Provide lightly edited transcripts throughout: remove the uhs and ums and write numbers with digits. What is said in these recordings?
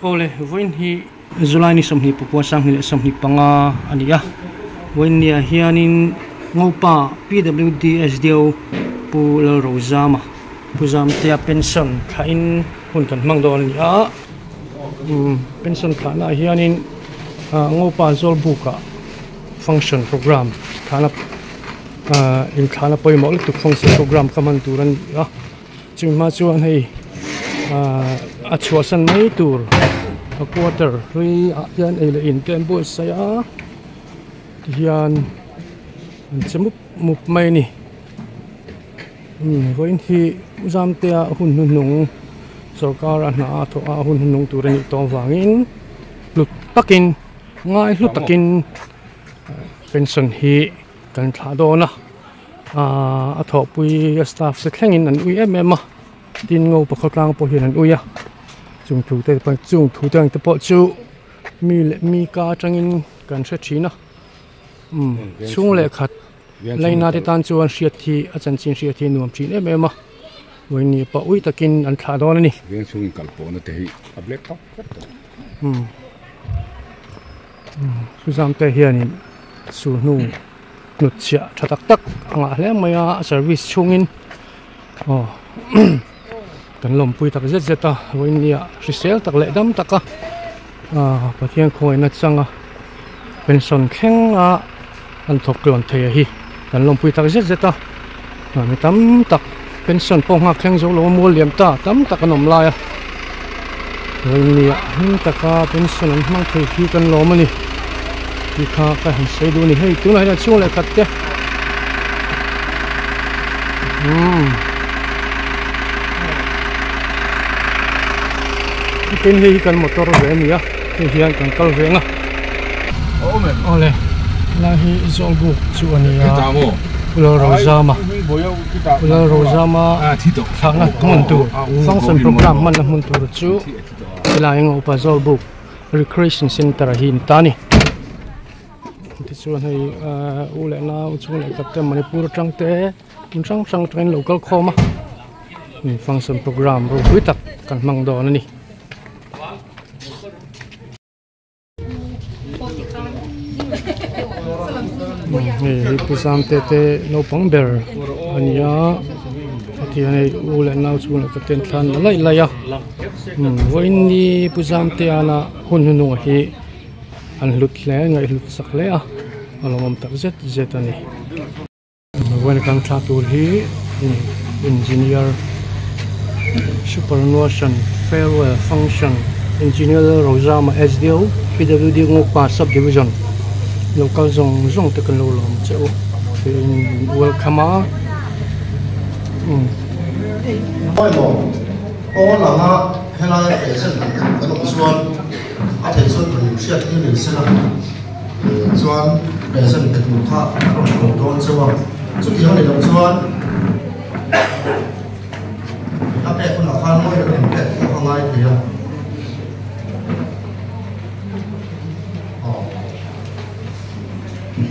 Awle, vawiin hi July ni 29 2025 a ni a, vawiin niah hianin Ngopa PWD SDO Pu Lalrozama Pu Zamtea pension thlahin hun kan hmang dawn a ni a, pension thlahnaah hianin Ngopa Zawlbukah function program thlahna inthlahna pawimawh lutuk function program kha hman tur a ni a. Chumi hma chuan hei ahh a chhuahsan mai tur a quarter hlui ah hian ei leh in te an buatsaih a tihian an che mup mup mai a ni umm vawiin hi Zamtea hun hnuhnung sorkar a hna a thawh a a hun hnuhnung tur a nih tawh avangin hlut takin ngai hlu takin pension hi kan thlah dawn a. Ahh a thawhpui a staff te thlengin an ui em em a tin ngo pakhat tlang pawh hian an ui a chung thu te pawh chung thu te ang te pawh chu mi leh mi ka atangin kan hre thin a umm chhung leh khat laina te tan chuan hriat hi a chanchin hriat hi a nuam thin em em a vawiin pah ui takin an thlah dawn a ni. Veng chhungin kal pawhna te hi a black tawk vek tawh. Umm umm chuzam te hianin sulhnu. Hnut chhiah tha tak tak a ngah hle mai a a service chhungin aw kan lawmpui tak zet zet a vawinia hrisel tak leh dam taka ah Pathian khawngaihna changa pension thleng a an thawk tluan thei a hi kan lawmpui tak zet zet a mi tam tak pension pawh nghak thleng zo lo a mual liam ta tam tak an awm lai a vawinia hlim taka pension an hmang thei hi kan lawm a ni tih kha ka han sawi duh a ni hei tunah hian a chhung leh khat te umm tin hei hi kan motor ve a ni a hei hian kan kal ve ang a awle helai hi zawlbuk chu a ni a Lalrozama Lalrozama thlakna hmun tur function program hmanna hmun tur chu helai eng upa zawlbuk recreation center hi a ni ta a ni tichuan hei ahh u leh nau chhung leh khat te Manipur atang te hmun hrang hrang atangin lo kal khawm a function program ropui tak kan hmang dawn a ni. Hei hi Pu Zamte te naupang ber a ni a hetiang hei u leh nau chhung leh khat ten thla an la laih laih a vawiin ni Pu Zamte ana hun hnuhnungah hi an hlut hle ngaihhlut sak hle a a lawmawm tak zet zet a ni. Vawiin kan thla tur hi engineer superannuation farewell function engineer Lalrozama SDO PWD Ngopa sub division lo kal zawng zawng te kan lo lawm che u tiin welcome a umm. Pawimawh pawl anga helaia present han tum kan awm chuan a theih chuan rawn inhriat tir ni sela. Chuan present pe tur kha a rawn ko dawn chauh a, chutiang a ni loh chuan a pek hunah khan mawi rawn pek pawh a ngai thei a. Aw.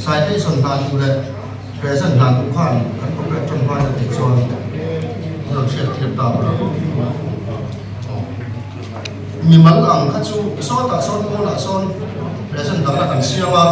Citation hna tur leh present hna tur khan kan programme tan hmain a tih chuan an rawn hriat thiam ta a. Aw. Mimal ang kha chu sawtah sawn pawnah sawn present dahna kan siam a.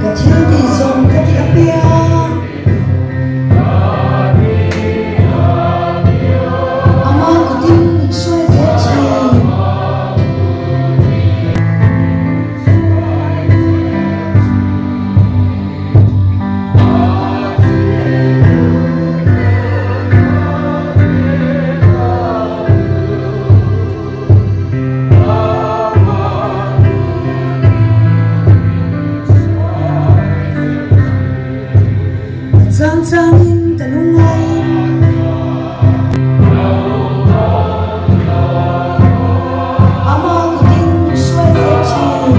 Ka thil tih zawng ka ti apiang. Ama kutin min hruai zel thin. changin ka lungngaiin. Ama kutin min hruai zel thin.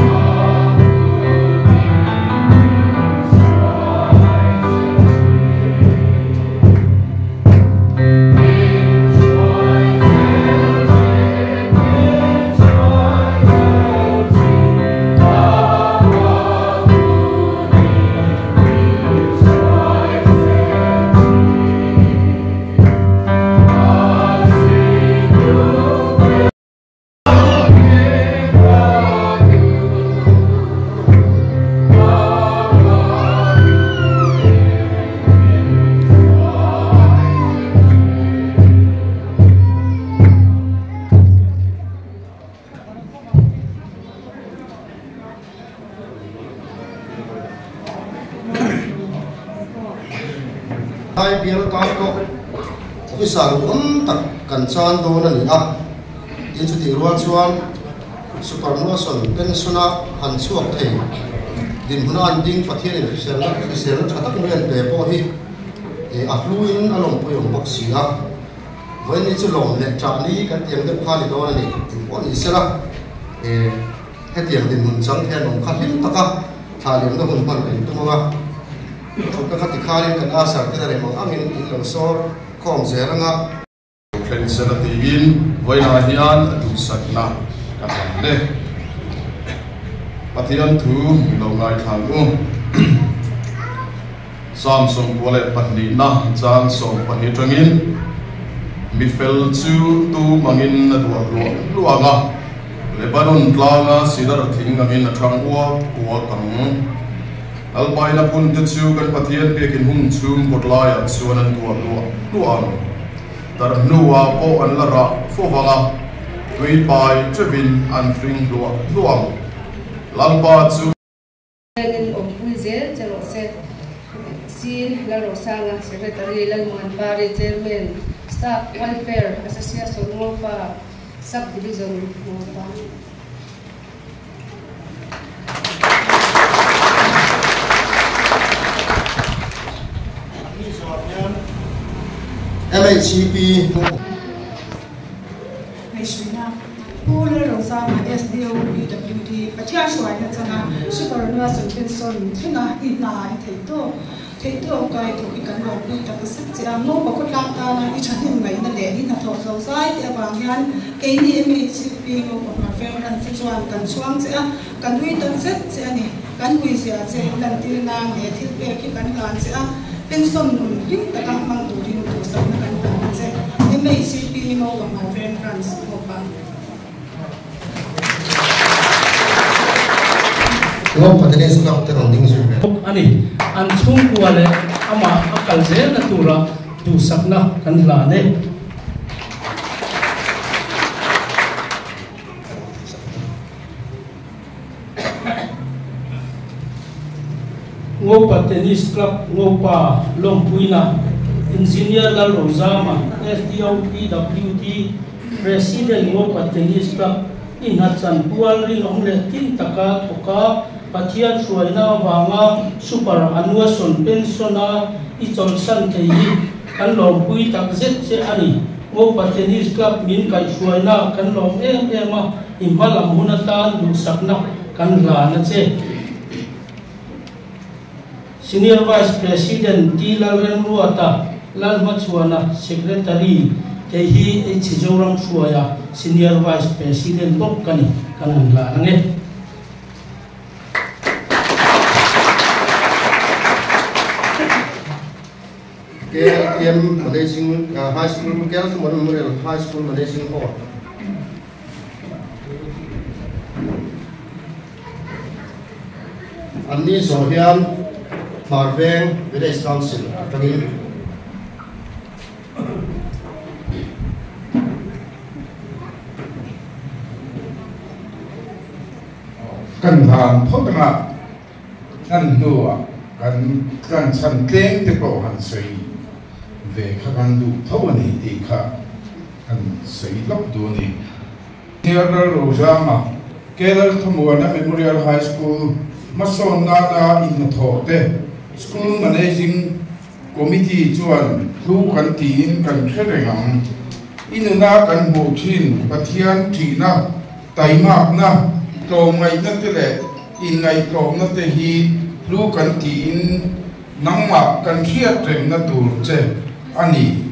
Lai bial tan pawh officer awm tak kan chan dawn a ni a, tin chutih rual chuan Supernuason pension-a han chhuak thei dinhmuna an ding Pathianin hriselna hriselna tha tak mai an pe pawh hi a hluin a lawmpui awm bawk si a. Vawiin chu lawm leh ṭah ni kan tiang deuh kha a ni dawn a ni tih pawh ni sela, hetiang dinhmun chang hian awm kha hlim taka thlah liamna hun hman kan tum ang a, thutna kha tikhanin kan asar te rem ang angin in lo sawr khawm zel ang a. Thleng sela tiin vawiinah hian duhsakna ka hlan e. Pathian thu mi lo ngaithlang u. Psalm 92na chang 12 atangin, Mi fel chu tu mangin a duah hluah hluah ang a, Lebanon tlanga sidar thing angin a thang uak uak ang. Lalpaina phunte chu kan Pathian biakin hung chhung kawt laiah chuan an duah hluah hluah ang. Tar hnuah pawh an la rah fo vang a, tui pai teuhin an hring hluah hluah ang. Lalpa chu. Hianin awmpui zel che rawh se. C. Lalrosanga, Secretary, Lalmuanpari, Chairman, Staff Welfare Association Ngopa Sub Division, Ngopa. MHCP. Ngaihhruina, Pu Lalrozama, SDO, PWD, Pathian hruaina changa Super Nua Sunpenson thlenga i hna i theih tawk theih tawk kai thawk i kan lo pui tak zet che a, Ngopa khawtlak tana i thahnem ngaihna leh i hnathawh zo zai te avang hian keini MHCP Ngopa Hmar Veng Branch te chuan kan chhuang che a, kan ui tak zet che a ni. Kan huizia che lantir nan he thil pek hi kan hlan che a, pension nun hlim taka hmang turin duhsakna kan hlan a che. MHCP Ngopa Hmar Veng Branch Ngopa. Ngopa Tennis Club te rawn ding zui ve. Bawk a ni. An chhungkua leh amah a kal zelna tura duhsakna kan hlan e. Ngopa Tennis Club Ngopa lawmpuina Engineer Lalrozama, SDO PWD, President Ngopa Tennis Club i hnachan pual rinawm leh tin taka thawk a, Pathian hruaina avanga Super Annuation Pension-a i chawlhsan thei hi kan lawmpui tak zet che a ni. Ngopa Tennis Club min kaihhruaina kan lawm em em a, I hma lam hun atan duhsakna kan hlan a che. Senior Vice President T. Lalremruata, Lalhmachhuana, Secretary, kei hi H. Zoram Hruaia, Senior Vice President bawk ka ni, kan han hlan ang e. KLTM Managing High School, KLTM Memorial High School Managing Board. Anni zawh hian Hmarveng Village Council atangin Kan hlan phawt anga hlan hnuah kan kan chhan tlem te pawh han sawi ve kha kan duh tho a ni tih kha Kan sawi lawk duh a ni. Theodore Rozama, Keller Thamuana Memorial High School hmasawn nana inhnathawh te, School Managing Committee chuan hlu kan tiin kan hre reng ang. I nuna kan hmuh thin Pathian ṭihna, taimakna, tlawmngaihna te leh inngaihtlawmna te hi hlu kan tiin nangmah kan hriat rengna tur che a ni.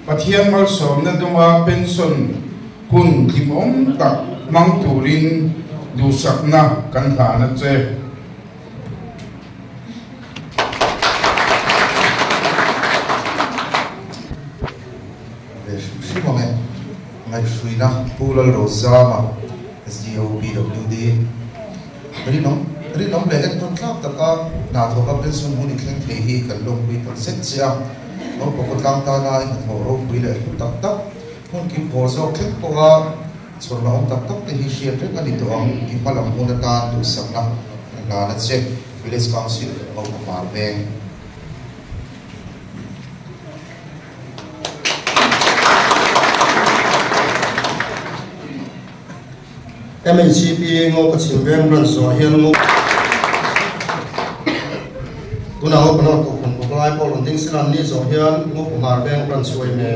Pathian malsawmna dawnga pension hun hlimawm tak hmang turin duhsakna kan hlan a che. Ve hrim hrim ang e. Ngaihhruina Pu Lalrozama, SDOPWD, Rinawm rinawm leh entawn tlak taka hna thawka pension hun i thleng thei hi kan lawmpui tak zet che a. Naupang khawtlang tana i hnathawh ropui leh hlu tak tak, hmun kim haw zawk thleng pawha chhawrna awm tak tak te hi hriat reng a ni tawh ang. I hma lam hun atan duhsakna kan hlan a che. Village Council, Ngauhmar Veng. MHCP Ngo ka chhim veng branch zawh hian Ngo Tunah Ngo Panawt Kohhran bawk lai pawh rawn ding sila an ni zawh hian Ngo Pahar veng branch huai me.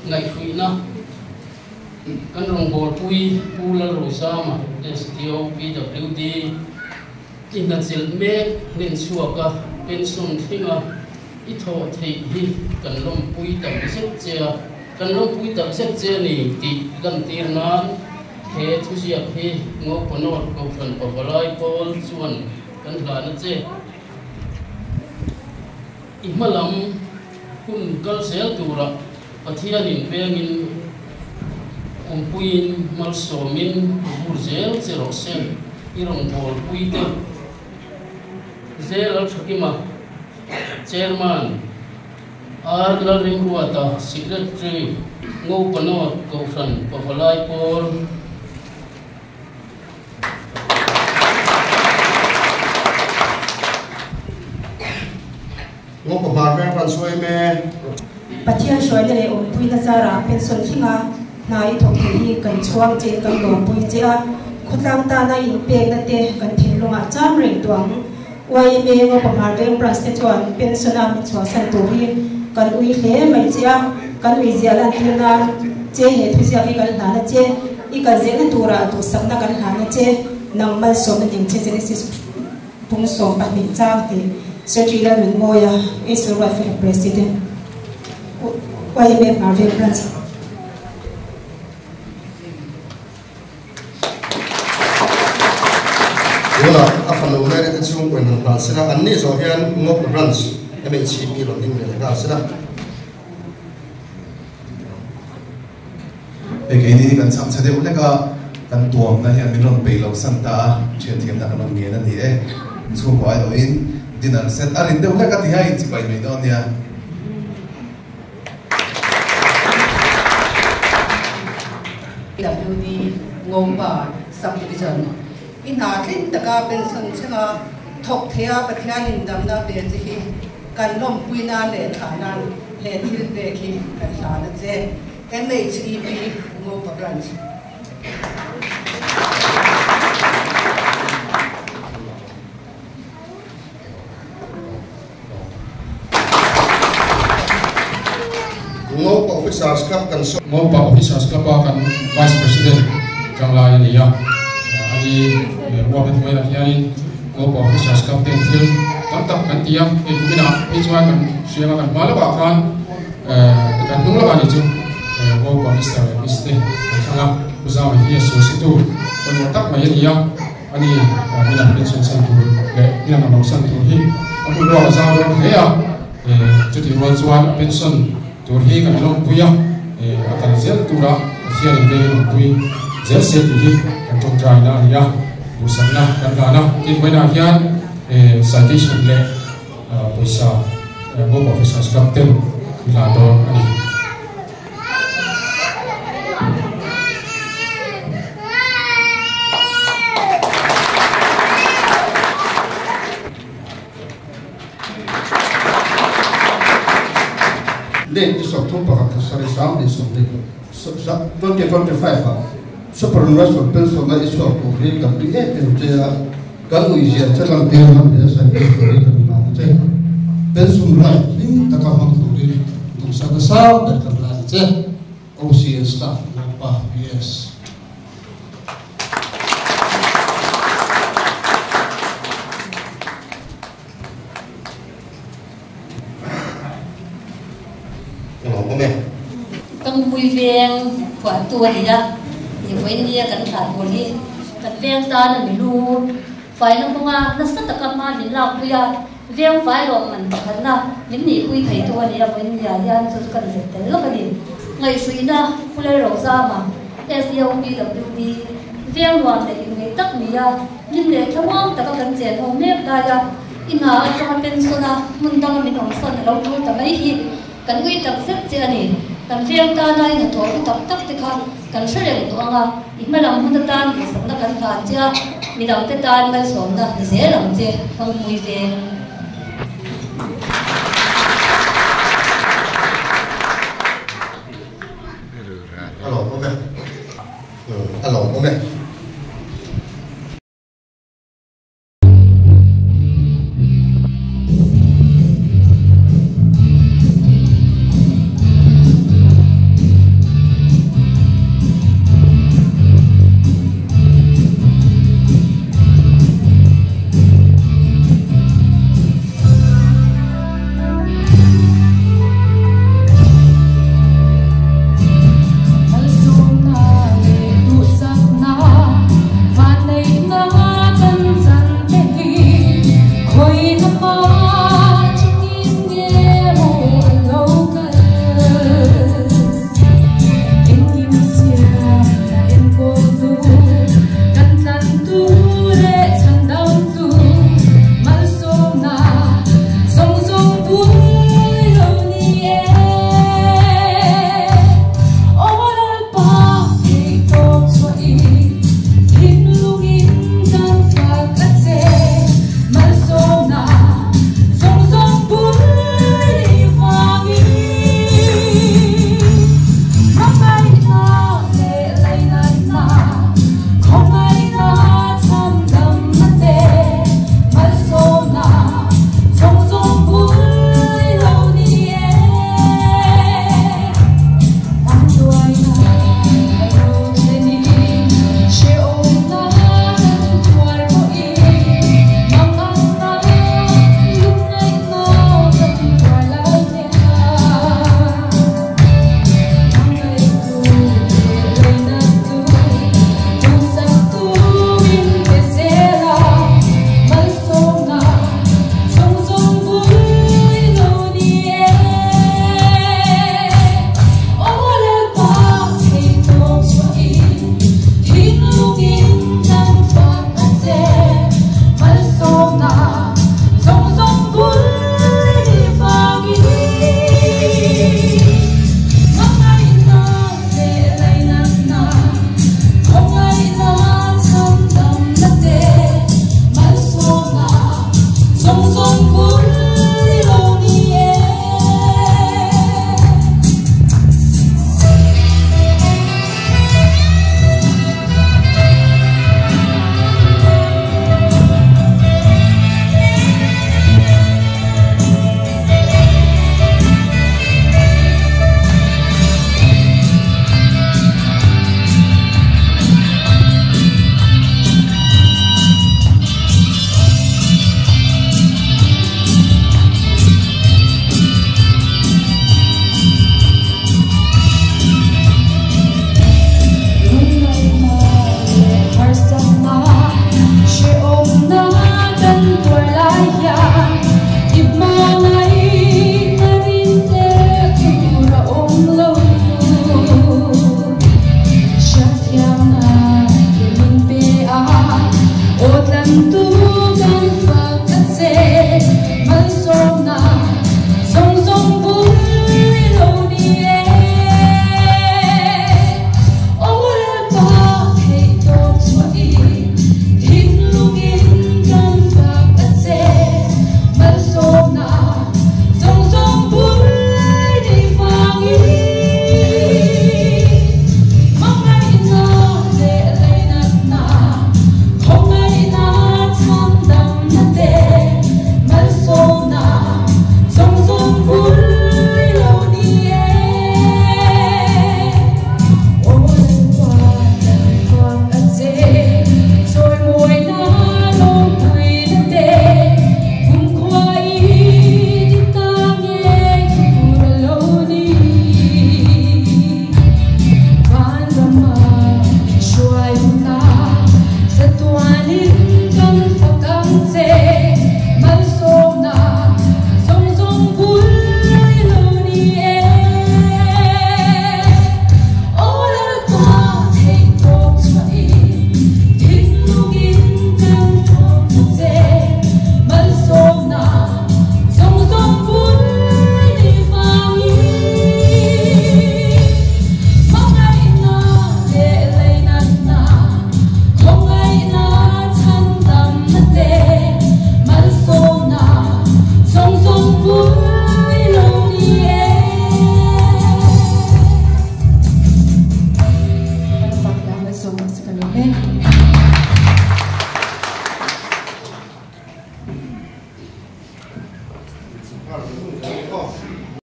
Ngaihhruihna kan rawngbawlpui Pu Lalrozama, SDO, PWD, I hnachilh mek hnen chhuak a, pension thling a, i thawh theih hi kan lawmpui tak zet che a, kan lawmpui tak zet che a ni tih lantir nan he thuziak hi Ngopanawt Kohhran Pavalai Pawl chuan kan hlan a che. I hmalam hun kal zel turah Pathianin vengin awmpuiin malsawmin vur zel che rawh se, i rawn bawlpui te. Zel Althakima, Chairman, R Lalrimruata, Secretary, Ngopanawt Kohhran Pavalai Pawl. Ngo Pahmar veng rawn sawi me. Pathian hruaina leh awmpuina zarah pension thinga hna i thawk thei hi kan chhuang che in kan lawmpui che a, khawtlang tana inpekna te kan thinlungah cham reng tawh ang. YMA Ngo Pahmar veng branch te chuan pension a min chhuahsan tur hi kan ui hle mai che a, kan ui zia lantir nan che he thuziak hi kan hlan a che, i kal zelna turah duhsakna kan hlan a che, nang malsawmna ding che Genesis. Pung 12 chang tih Secretary Lalnunmawia, Israel Welfare President, YMA Hmarveng Branch. Tunah a fanu Mary te chhungkaw in han hlan sela, an ni zawh hian Ngawk Branch MHCP rawn ding ve leh nghal sela. Hei keini hi kan chhang chhe deuh hlek a, kan tuamna hian min rawn peih loh san ta a, thianthiamna kan rawn ngen a ni e. Chhungkaw aiawhin dinner set a rin deuh hlek a ti a, inchibai mai dawn nia. PWD Ngopa Sub-Division i hna tling taka pension thlenga thawk theia Pathianin damna pe che hi kan lawmpui nan leh thlah nan he thil pek hi kan hlan a che. MHEP Ngopa Branch. Ngopa Officers Club kan sawi. Ngopa Officers Club a kan Vice President Changlai a ni a, ani ruahman hnuaiah hianin Ngopa Officers Club ten thil tam tak kan ti a, hei kuminah phei chuan kan hriam a kan hma lawkah khan Kan hnung lamah nih chu Ngopa Mister leh Miss te kan thlang a, Pu Zama hi a sualsitu pawimawh tak mai a ni a, ani mina pension san tur leh mina mamawh san tur hi a hmun ruak a zau dawn hle a, chutih rual chuan a pension tur hi kan lawmpui a, a kal zel tura Pathianin vengin awmpui zel se tih hi kan tawngtaina a ni a, duhsakna kan hlan a, tin vawiinah hian citation leh Pawisa Home Officers Club ten an hlan dawn a ni. Date 31 thla sarih 2020 2025 ah Super Rural Pension na i chhuak tur hi kan tui em em che a. Kan ui zia che lang tir lam he sai story kan la che. Pension life hlim taka hmang turin duhsakna sang ber kan la che. OC and staff Ngopa PS. Kangpui veng phuahtu a ni a, i vawiin nia kan thlah tur hi kan veng tan a ni lu. Faina kawnga nasa taka hma min lakpui a, veng fai lawmman pakhatna min nihpui theitu a ni a, vawiin nia hian chu chu kan zet tel lawk a ni. Ngaihhruihna Pulai Rozama, SDOPWD, veng nuam leh inngeih tak ni a, hlim leh thlamuang taka kan chen ho mek lai a, i hna atanga pension a hmun danga min awmsawn a lo tul ta mai hi kan ui tak zet che a ni. Kan veng tana i hnathawh hu tak tak te kha kan hre reng tawh ang a, i hmalam hun atan duhsakna kan hlan che a, midangte tan malsawmna ni zel ang che, Kangpui veng.